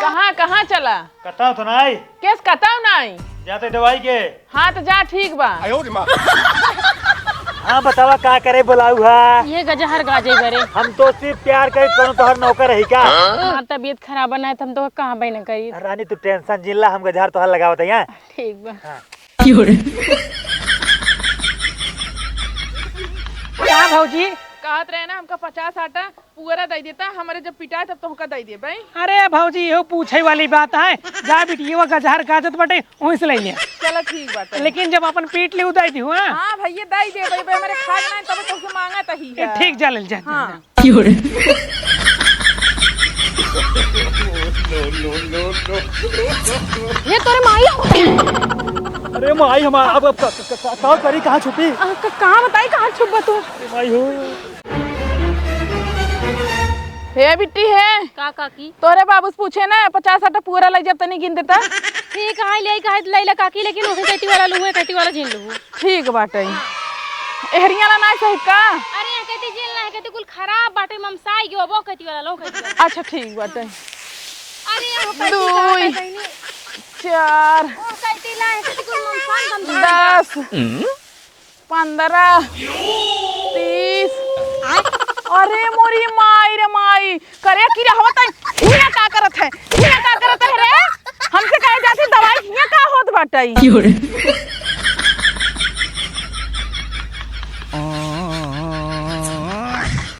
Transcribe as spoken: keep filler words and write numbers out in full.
कहाँ, कहाँ चला? कतौ तो नाई। केस कतौ नाई? जाते दवाई के। हाँ, तो जा, ठीक बा। हाँ, बतावा, का करे बोलाऊ हा? ये गजहर गाजे बरे। हम तो सिर्फ प्यार करी, कोनो तोहर नौकर रही का? हाँ, तबीयत खराब है ना, तो हम तो कहाँ बहन करी। रानी, तू tension जिन ला, हम गजहर तोहर लगावत है यहाँ। ठीक बा। हाँ। का भौजी? कहत रहे ना, हमका पचास आटा पुअरा दइ देता, हमरे जब पिटाए तब तोहका दइ देबे। अरे भौजी, इहो पूछे वाली बात है। जा बिटिया, वो गजहर गाजत बाटे, वहीं से ले लिया। चलो ठीक बाटे। लेकिन जब अपन पीट ली, उ दइ दिहु, हाँ? हाँ भैया, दइ देबे, बे हमरे खाए ना, तब तोहसे मांगत ही है। ठीक, जा ले, जा, जा, हाँ। जा। ये तोरे माई। अरे माई, हमार अब, अब का, का, का, का करी, कहाँ छुपी? आ, क-, कहाँ बताई, कहाँ छुपबा तू? अरे माई हो। हे बिट्टी हे। का काकी? तोहरे बाबू से पूछे ना, पचास आटा पुअरा लइ जाब, तनी गिन देता। ठीक है, ले कहे लइला काकी, लेकिन उहे कहती वाला लुहु, कहती वाला जिन लुहु। ठीक बाटे। एहरिया ला ना सही का? अरे, यहाँ कहती जिन ला, कहती कुल खराब बाटे, ममसाई गयो, वो कहती वाला लो, कहती वाला। अच्छा, ठीक बाटे। अरे, यहाँ कहती दुई, का कहती नहीं? चार, ओ कहती ला, कहती कुल ममसान बन दस। पंद्रह, तीस। अरे मोरी माई रे माई, करे की रहवत है? हियाँ का करत है? हियाँ का करत है रे? हमसे कहे जाती दवाई हियाँ का होत बाटई?